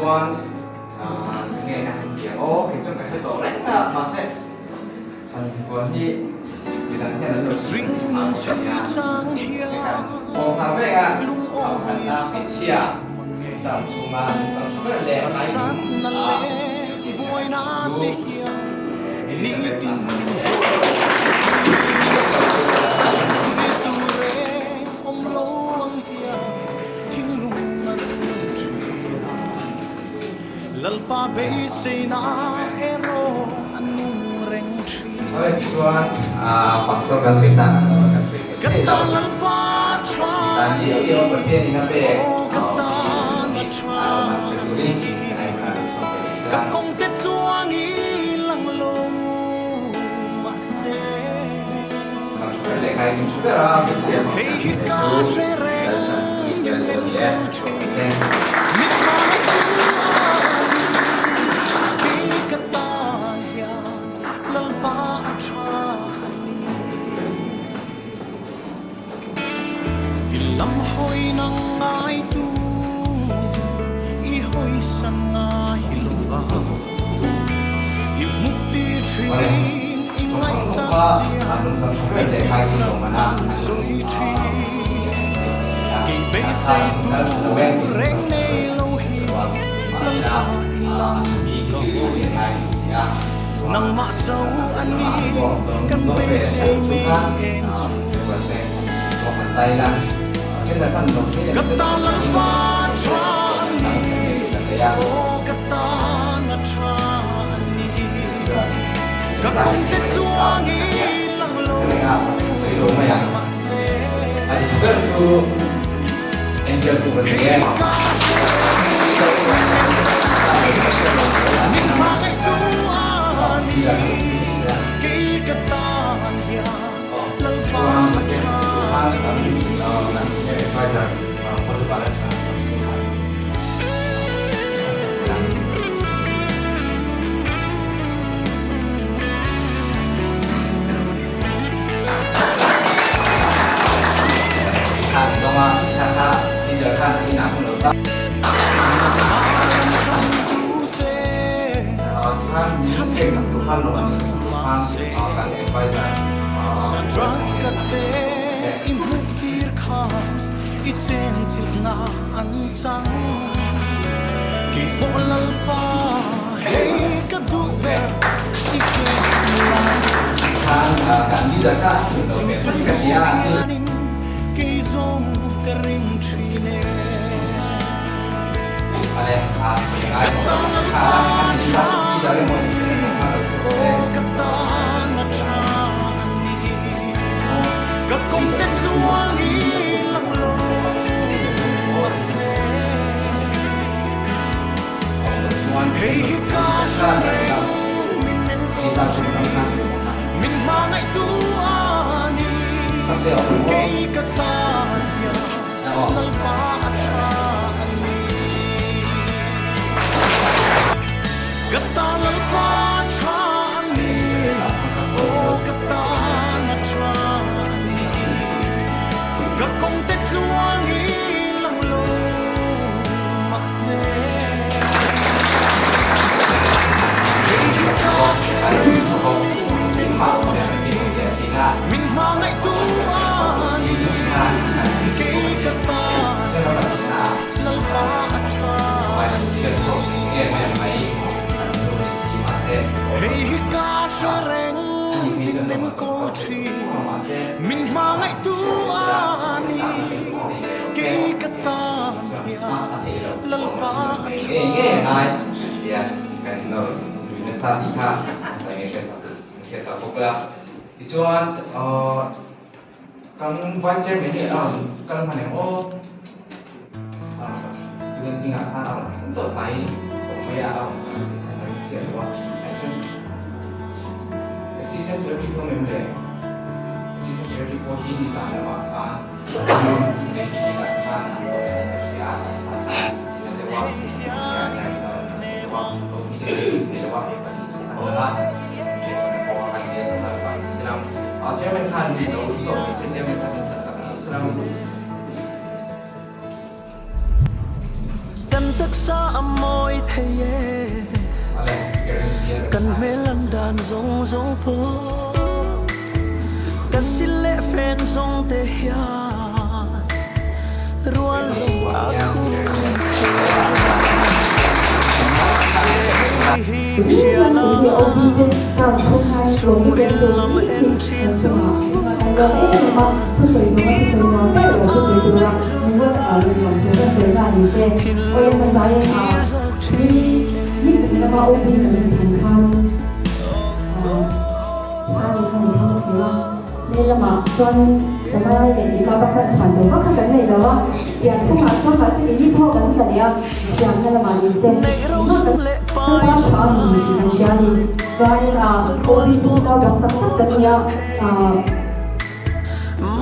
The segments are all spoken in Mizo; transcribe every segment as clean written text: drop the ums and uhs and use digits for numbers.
Chuan enge ka han ti ang aw, kei chuan ka hre tawh reng a, mahse han inbual hi midang hian an lo hmu thei a, ka kan pawm nghal vek a, khalna hmeichhia dam chhunga an dam tha ber leh hmai ding a ka siam that chu Elizabeth a ni e. Awle tichuan pastor kan sawi tak ah chuan kan sawi mai thei lo. Tan i lo i Pathian in a pek hi a rawn lang hre turin kan aimah lo chhuak ve leh tlang. Chang tha ber leh kai tum tha ber a hmeichhia hmang kan hmu thei chu Lalchanpui bial a ni e, tawh se. Awle, chawhmang lawka a nungchang tha ber leh khai chu lawmana an a tha in kal tha lo e tih chu chawhmang tha ber kan hre lo a, mahsela a tha mi khi chu i leh ngai thin si a, chuan lamah pawh dawn dawn ve a that chu khan request pawh han zai la, then an hman lo thei em se A ti tha ber chu Angel tu ka ni e. Tichuan kan Vice Chairman hi a rawn kal hman em aw? Tukin zingah khan a rawn thleng chauh mai, kawng mai ah a rawn kal tih kha ka ring chiah lo a, hei chuan Assistant Secretary pawh em le? Assistant Secretary pawh hi nizan lamah khan nei thinah khan an rawn en ka hria a, taksa kha a deuh a, nia line a rawn en deuh a, lo hi ka hre thei lo a, hei pahnih chiah an lang a. Chairman khan lo chhuak mai se Chairman khan min tlan sak ni sela. Kan taksa a mawi. thei e Kan hmel lan dan zawng zawng pawh Ka sil leh fen zawng te hian Rual zawng a khum thei e Mahse hei hi hria la Chhungril lam en thin tu kha I nunna a ngaihlu Thinlung a thlir zawk thin e. Neih rosum leh pai zawng ai Rual pawh kan pawh thei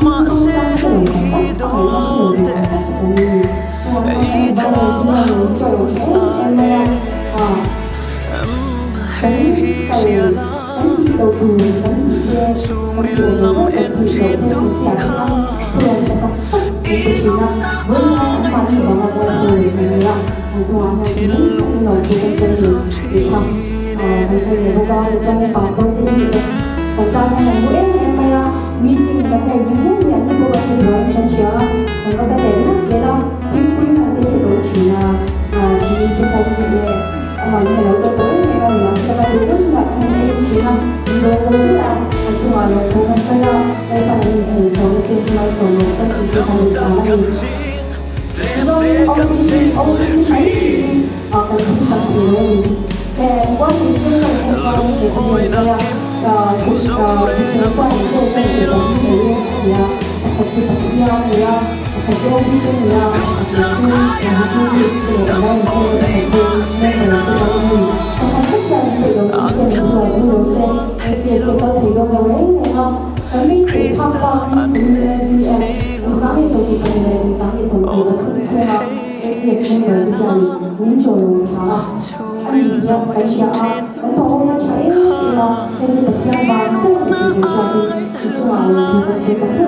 Mahse hei hi dawt e I thlarau a hausa e Hei hi hria la Chhungril lam en thin tu kha I nunna a ngaihlu lai ber Thinlung a thlir zawk thin e. Tam tak kan ching, tlem te kan seng leh thin. Lungawina kim hmu zo reng an awm si lo. Duhsam aia tam pawh nei mah se la, an thlang tluan thei lo. Krista an nei si lo. Aw le hei hi hria la, chhungril lam en thin tu kha i nunna a ngaihhlut lai ber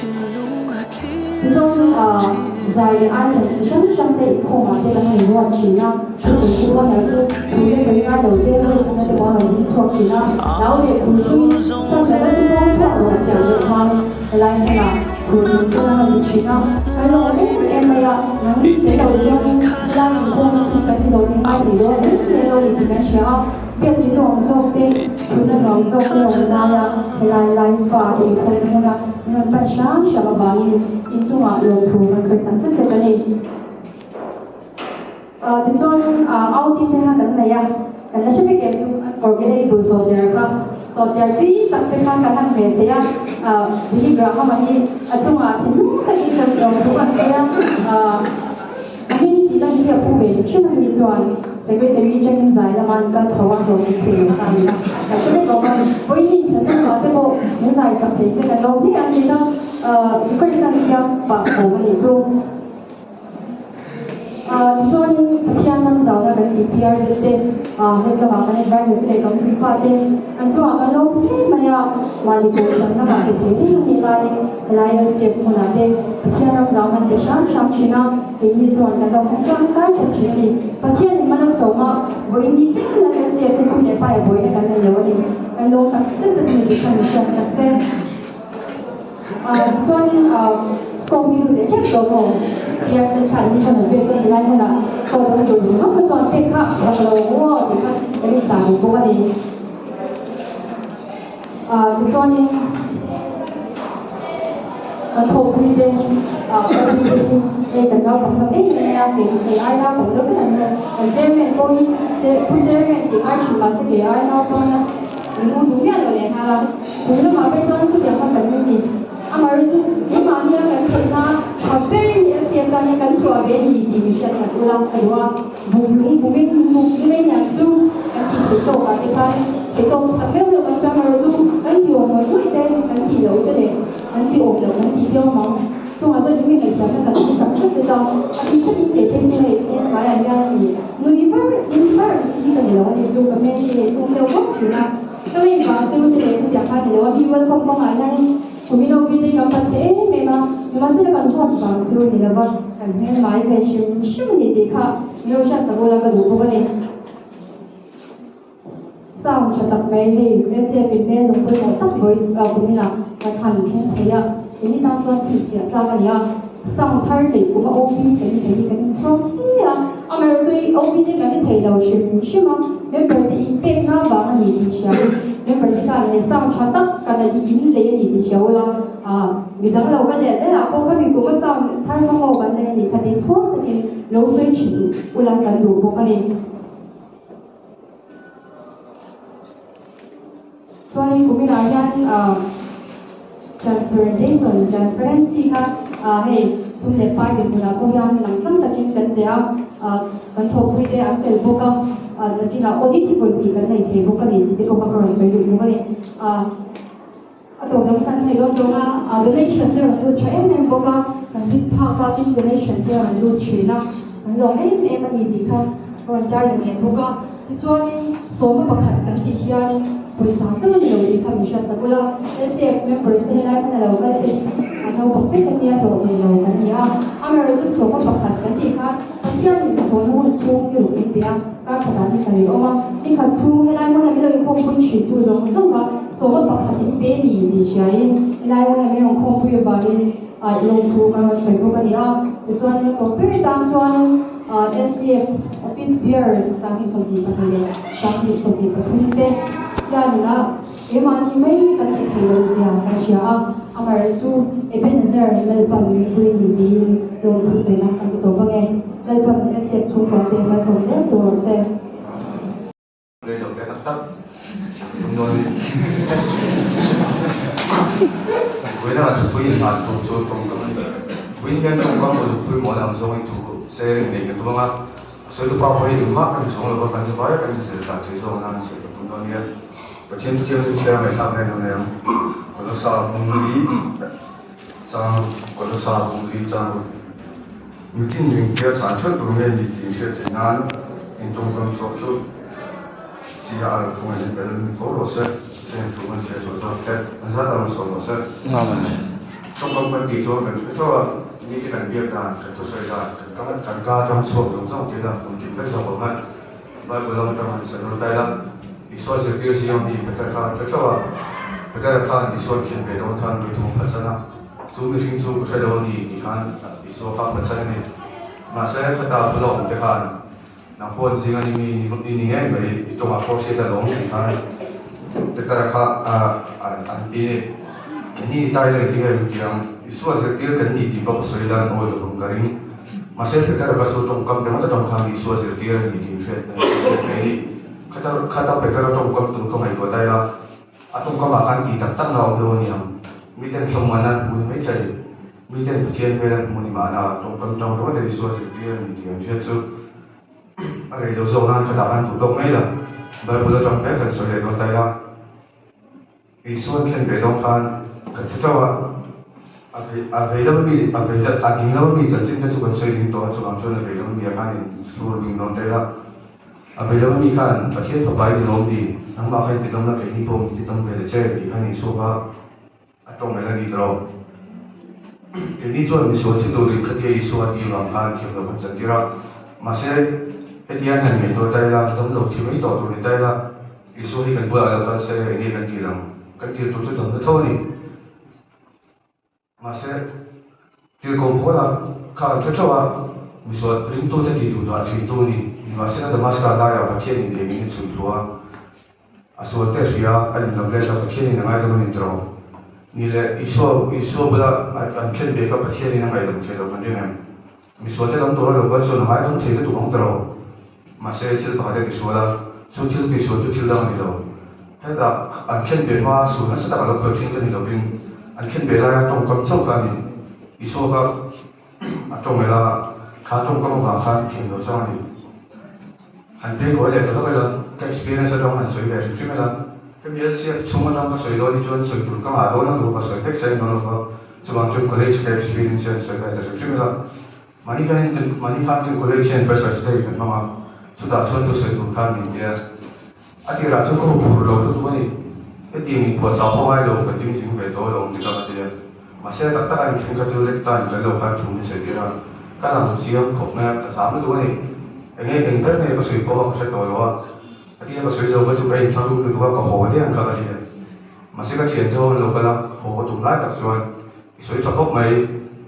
thinlung a thlir zawk thin e. Tunna Krista chu a hun ro zawng zel a, i nunna a ngaihhlut lai ber i thil kha hlan ang che. I thinlung kha hlan rawh le. Tichuan outing te kha kan nei a, kan la hre vek em chu unforgettable sawhchiar kha, sawhchiar tui tak te kha kan han hmel thei a, Billy Graham-a hi a chungah thinlung takin kan lawm thu kan sawi a, a hming tih lan hi a phu ve hrim a ni chuan Secretary atangin zai lama an kal chho a, hlawhtling thei lo kha a ni a, kan hre vek awm a, vawiin thlan lamah te pawh min zai sak thei che kan lawm hle a ni a, request an siam pah awm a nih chu. Tichuanin Pathian ram zauna kan tih PRZ te, head lamah kan advisor te leh kan puipa te an chungah kan lo hle mai a, mahni kohhran lamah pe thei reng a nih laiin helai LCF hmunah te Pathian ram zau han pe hram hram thin a, keini chuan kan lo hmang tangkai tak thin a ni. Pathianin mal a sawm a, vawiin ni thleng hian LCF te chhung leh paia buaina kan nei lo a ni. Kan lawm tak zet zet a ni tih kha min hriat sak che. Tichuanin scope hi lut leh tep tawh maw? Biaksen kha an ni chuan an pek chuan helai hmunah scope dang tur zawng zawng kha chuan pek kha rak lo aw tih kha kan inchah duh bawk a ni. Tichuanin kan thawhpui te ka pui te hi hei kan naupang hlawm em em mai a, kei kei ai naupang deuh vek an ni a, kan chairman pawh hi pu chairman tih ngai thin mahse kei ai naupang a min u duh miah lo leh nghal a. Chung lamah phei chuan chutiang kha kan ni ni. Amaherawhchu chu keimahnia kan theihna tha ber hi a siam tan hian kan chhuah ve a ni tih min hriat sak ula ka duh a. Bum lung bumin buk mai niang chu kan tih theih tawkah te khan theih tawk chak meuh loh kan chuan amaherawhchu kan ti awm ngawih ngawih te kan tih loh te leh kan ti awm loh kan tih viau mang. Chungah chuan eng nge ngaihtuahna kan hre tak zet zet a, a ti takin teh phei chu hei hmaiah hian i nui var in var hi ka ni lo a ni chu ka hmel hi hei tum deuh vak thin a. Ka mi vang chu te leh chutiang kha ni lo a, mi welcome kawngah hianin kum ilo bite kan pa che em em a, nimahsela kan chhuat vang chu ni lo va, kan hmel mai ve hrim hrim a ni tih kha. Min lo hriatsak ula ka duh bawk a ni. Sound tha tak mai hei LCF in hmel lung pawimawh tak vawi kuminah kan han thleng thei a, keini tan chuan chhinchhiah tlak a ni a. Sound thar neih kuma OP kan ni thei hi kan inchhuak hle a, amaherawhchu hi OP te kan ni thei lo hrim hrim a, member te inpekna vang a ni tih hria in member te khan he sound tha tak kan a hi in lei a ni tih hria ula, midang lo ka leh zelah pawh khami kuma sound thar kha maw kan lei a nih kha tih chhuak takin lo sawi thin ula kan duh bawk a ni. Chuanin kuminah hian transparentation, transparency kha hei sum leh pai dinhmunah pawh hian lang tlang takin kan che a, kan thawhpui te an fel bawk a, nakinah audit hi vawi hnih kan nei thei bawk a ni tih te pawh kha ka rawn sawi duh bawk a ni. A tawp lam kan nei dawn dawn a, donation te rawn lut tha em em bawk a, kan hit phak a, tin donation te rawn lut thin a, kan lawm em em a ni tih kha a rawn tar leh ngei bawk a. Tichuanin sawma pakhat kan tih hianin pawisa chauh a ni lo tih kha min hriat chak ula, LCF members te helai hmuna lo kal te hi a naupang vek a nia hlawh nei lo kan ni a, amaherawhchu sawma pakhat kan tih khan Pathianin hnathawhna hun chhung i ruk min pe a, kar khatah ni sarih a awm a, ni khat chhung helai hmuna min lo inkhawmpui thin tu zawng zawng kha Sawma pakhat in pe ni tih hriain helai hmuna min rawn khawmpui avangin lawmthu kan rawn sawi bawk a ni a. Tichuanin a tawp ber tan chuanin LCF Office Bearers 2022 leh 2023 te hianin a keimahni mai kan tih theih loh zia kan hria a, amaherawhchu Ebenezer Lalpan min pui ni tiin lawmthu sawina kan ti tawp ang e. Lalpan LCF chhungkua te malsawm zel chu rawh se. Rei lo te tak tak tum dawn ni. Vawiin ah thupui in hna tur chu tawngkam a ni. Vawiin hian tawngkam uluk pawimawh na ang zawngin thu sharing neih ka tum ang a. A sawitu pa pawh hi engmah ka ni chuang lo va, kan zavai a kan inzir dan thei zawk nan sawi ka tum dawn nia. Pathian thianghlim chhiar ngaihthlak na in a nei ang. Kolosa bung li chang Kolosa bung li chang ruk. Mitin engtia chhan ṭheuh tur nge ni tih hriat theih nan intawngkam chhuak chu chi a alh thung a ni bel ni fo rawh se, heng thu kan hriat chhuah zawk te an zat a rawn sawi rawh se. Tawngkam kan tih chuan kan hre chauh a, mite kan biak dan, kan thusawi dan, kan kan ka atang chhuak zawng zawng tih la kumkim vek zawk awm a. Bible lam atang han sawi dawn ta ila, Isua zirtir zing ami Peter kha an hre chauh a, Petera khan Isua'n khen ve dawn khan Ruithum phatsan a, Chu mihring chu ka hre lo a ni tih khan Isua kha phatsan a ni. Mahse, khata bula awm te khan nang pawh zing a ni mi i ni ngei mai, i tawngah pawh hriat a lawm tih khan Petera kha an ti a ni. Keini ni ta ila engtin nge kan ti ang? Isua zirtir kan ni tih bawk sawi lan awi lo ang ka ring. Mahse, Petera kha chu tawngkam ringawt atang khan Isua zirtir a ni tih hriat theih a ni. Khata Petera tawngkam tur ka ngaihtuah ta ila. A tawngkamah khan tih tak takna a awm lo a ni ang. Miten hlawmngaihna an hmu ni maithei. Miten Pathian hmel an hmu ni mahna tawngkam tang ringawt a Isua zirtir a ni tih an hriat chu a rei lo zawk nan khatah khan duh tawk mai la. Bible atang vek kan sawi leh dawn ta ila. Isua an thlen ve dawn khan kan hre teuh a, a vei a vei lam ami a vei a ding lam ami chanchin te chu kan sawi ding tawh a, chuvang chuan a vei lam ami ah khan in thlur bing dawn ta ila. A vei lam ami khan Pathian fapa i ni lawm ni? Nangmah kha i ti dam la, keini pawh min ti dam ve ta che tih khan Isua kha a tawng mai la ni ta lo. Keini chuan misual thi turin khatia Isua a tih vang khan thiam lo kan chantir a. Mahse, heti hian han ngaihtuah ta ila, dam lo thi mai tawh tur ni ta ila, Isua hi kan bulah lo kal se eng nge kan tir ang? Kan tir tur chu damna tho a ni. Mahse, tirhkoh Paula kha an hre theuh a, misual ringtute tih duh dah thintu a ni. Nimahsela Damaska laiah Pathianin engin a chhun thu a, a sualte a hria, a inlam let a, Pathianin a ngaidam a ni tawh. Ni leh Isua, Isua bula an khen ve kha Pathianin a ngaihdam thei lo kan ring em? Misualte lam tura lo kal chuan a ngaidam thei lutuk ang tawh. Mahse, thil pakhat a tisual a, chu thil tisual chu thil dang a ni lo. Hetah an khen ve hma sual nasa tak a lo khawih thin ka ni lovin, an khen ve laia tawngkam chauh kha a ni. Isua kha a tawng el a, kha tawngkam avang khan thiam lo chang a ni. Han pengkawi leh ta hlauh ila, ka experience atang han sawi ve hrim hrim ila, hemi LCF chhung atang ka sawi dawn hi chuan sawi tur ka ngah dawn a tur ka sawi vek seng dawn lova, chuvang chuan college ka experience hian sawi ve ta hrim hrim ila. Mahni khan mahni khan kan college hian freshers day kan hmang a, chutah chuan thusawi tur khan min tia. A tirah chuan ka huphurh lo lutuk a ni, hetiang inpuahchah pawh ngai lo ka ding zing ve tawh alawm ti ka ka ti a. Mahse a tak tak a inthleng kha chu lek tan kan lo khan thu min sawi tir a, ka lang chiang khawp mai a, ka zam lutuk a ni. Eng nge eng ber nge ka sawi pawh kha ka hre tawh lo a, a tia ka sawi zo kha chu ka inthlak lut lutuk a, ka haw daih ang kha ka ti a. Mahse ka thiante ho an lo kal a, ka haw tum lai tak chuan i sawi tha khawp mai,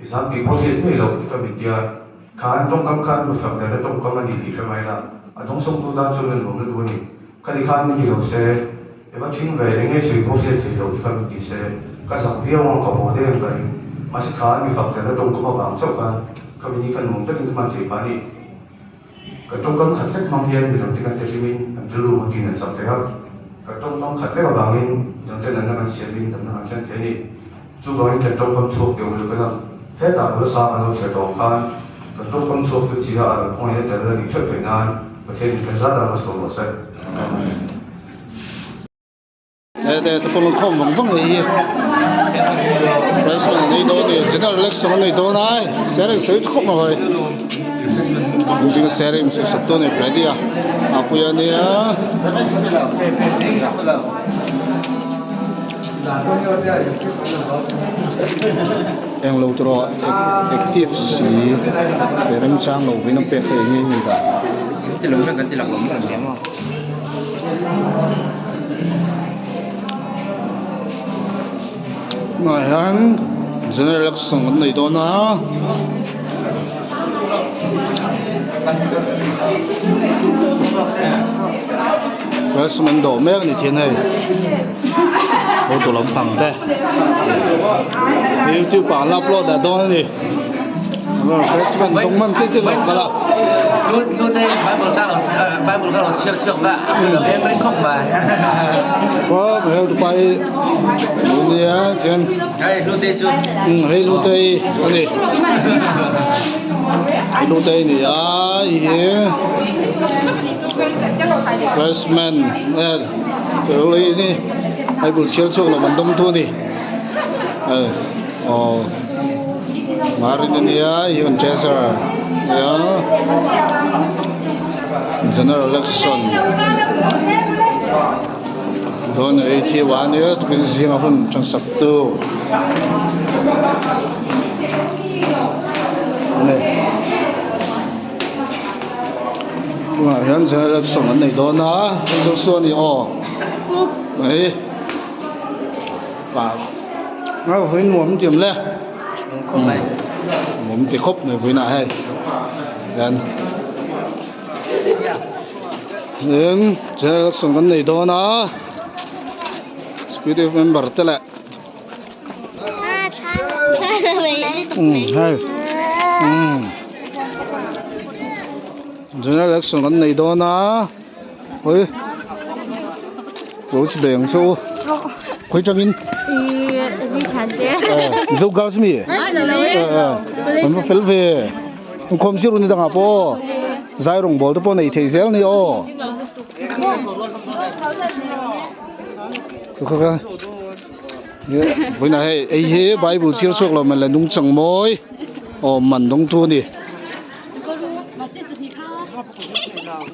i zam tih pawh hriat ngei loh ti ka min tia, khan tawngkam khan mi fak derna tawngkam a ni tih hre mai la, a dawngsawngtu tan chuan a nuam lutuk a ni. Khati khan min ti lo se, i va thing ve, eng nge sawi pawh hriat thei loh ti kha min ti se, ka zak viau ang, ka haw daih ang ka ring. Mahse khan mi fak derna tawngkam avang chauh khan khami ni kha nuam takin ka hman thei pah a ni. Kan tawngkam khat lek hmang hian midangte kan tehlimin an rilru kan tin an chak thei a, kan tawngkam khat lek avangin midangte natna kan siamin damna kan thlen thei a ni. Chuvangin kan tawngkam chhuak deuh uluk ila, hetah bula sang an lo chhiar tawh ang khan kan tawngkam chhuak chu chi a a lo khawngaihna tel a nih theuh theih nan Pathianin kan zat ang a sawm rawh se. Amen. He te pawh khawm vang vang nei hi president an nei dawn ni general election an nei dawn ai sharing sawi khawp mai hawi zing sharing sawi sak dawn ni Freddy a a pui a nia englo tur aw active si pe remchang lo vin a pek hei nge nge dah. Tunah hian general election an nei dawn a freshman dawh mek a ni thian hei hotu lampang te youtube ah an la upload leh dawn a ni. Freshman dawng man che che lo kal a. Có heo tu pai nia chuan hei lu te hi ani hei lu te hi ni a hei hi freshman ni hei bul chhiar chhuak lo an dawng thu a ni Aw Marin ania even treasurer ania general election dawn a eighty one ania tukin zinga hun tan sak tu ani tunah hian general election an nei dawn a hei chu saw a ni aw mai. Nga vawi nuam tiam le nuam ti khawp mai vawiinah hei hian tin general election kan nei dawn a executive member te leh hei general election kan nei dawn a. Oi Rose beng chu khoi tangin Mizo girls mi an va fel ve an khawm zir ni dangah pawh zai rawng bawl te pawh nei thei zel ni aw vawiinah hei ei hi bible chhiar chhuak lo man leh nungchang mawi aw man dawngtu a ni.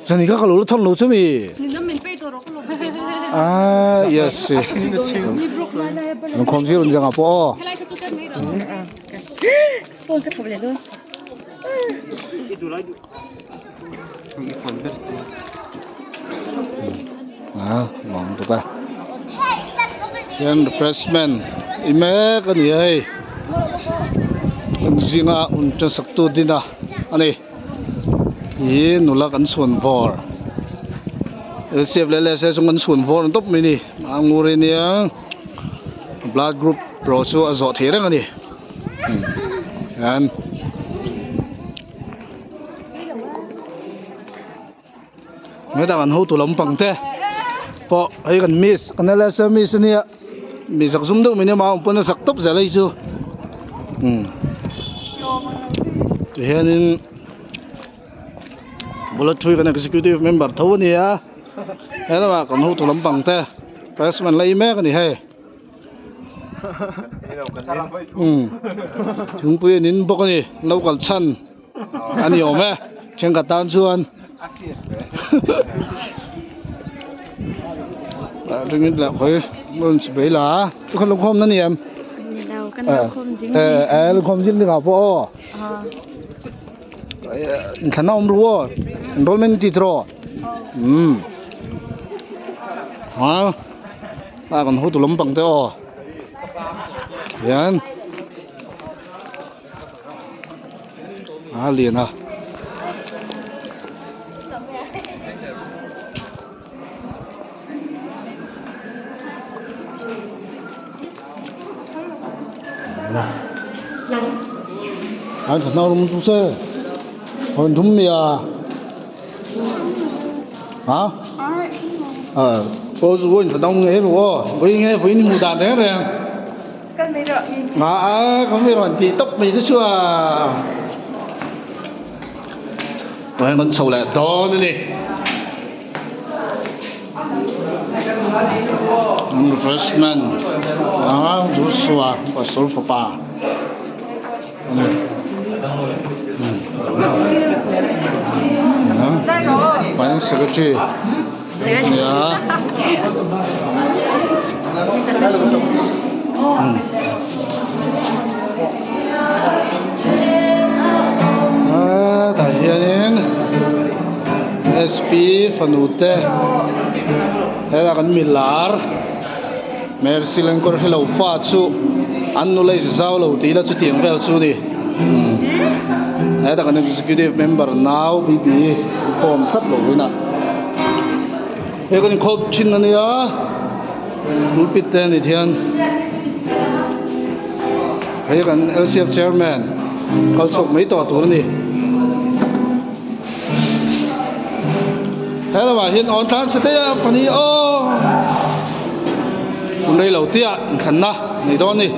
Zani kha ka lo la thawn lo che mi? Ah yes yes. An khawm zir ni dangah pawh aw. Ah nuam tuk a. Hian refreshment i mek a ni hei. An zinga un ṭansak tu din a a ni. Ih nula kan chhuan vawr lcf leh lsa chu kan chhuan vawr ang tawp mai a ni a ngur hi ania blood group erawh chu a zawh thei reng a ni hian hetah kan hotu lampang te pawh hei kan miss kan lsa miss ania mi zak zum deuh mai ania mah awm pawn a zak tawp zel a hei chu umm tihianin bula thui kan executive member tho a ni a he lamah kan hotu lampang te pressman la ei mek a ni hei umm thingpui an in bawk a ni no kal chhan a ni awm e thenkhat tan chuan ringin leh khawi rawn chhi mai la chu kha lungkhawm na ni em eh lungkhawm zing ding ah pawh aw inthlan a awm ru aw. Enrollment ti tiraw? Umm. Ha a kan hotu lampang te aw hian a lian a. An thahnaw rawng chu se rawn dum mai a ha aw chu vawiin thahnaw ngei ru aw vawiin nge vawiin hmuh dan reng reng a a kan mi rawn tih tawp mai te chu a Heng an chho leh dawn a ni. Refreshment a Joshua pastor fapa a ni. Finance secretary a ni a. Tah hianin sp fanu te helai kan mi lar mercy lenkawr hi lo fa chu an nula i zau lo tih ila chutiang vel chu a ni hetah kan executive member nau bb inkhawm tlat lo in a hei kan inkhawm thin a nia pulpit te a ni thian. Hei kan LCF chairman kal chhuak mai tawh tur a ni. He lamah hian awn tlan chhe te a pani aw. Hun rei lo tia inthlanna nei dawn a ni.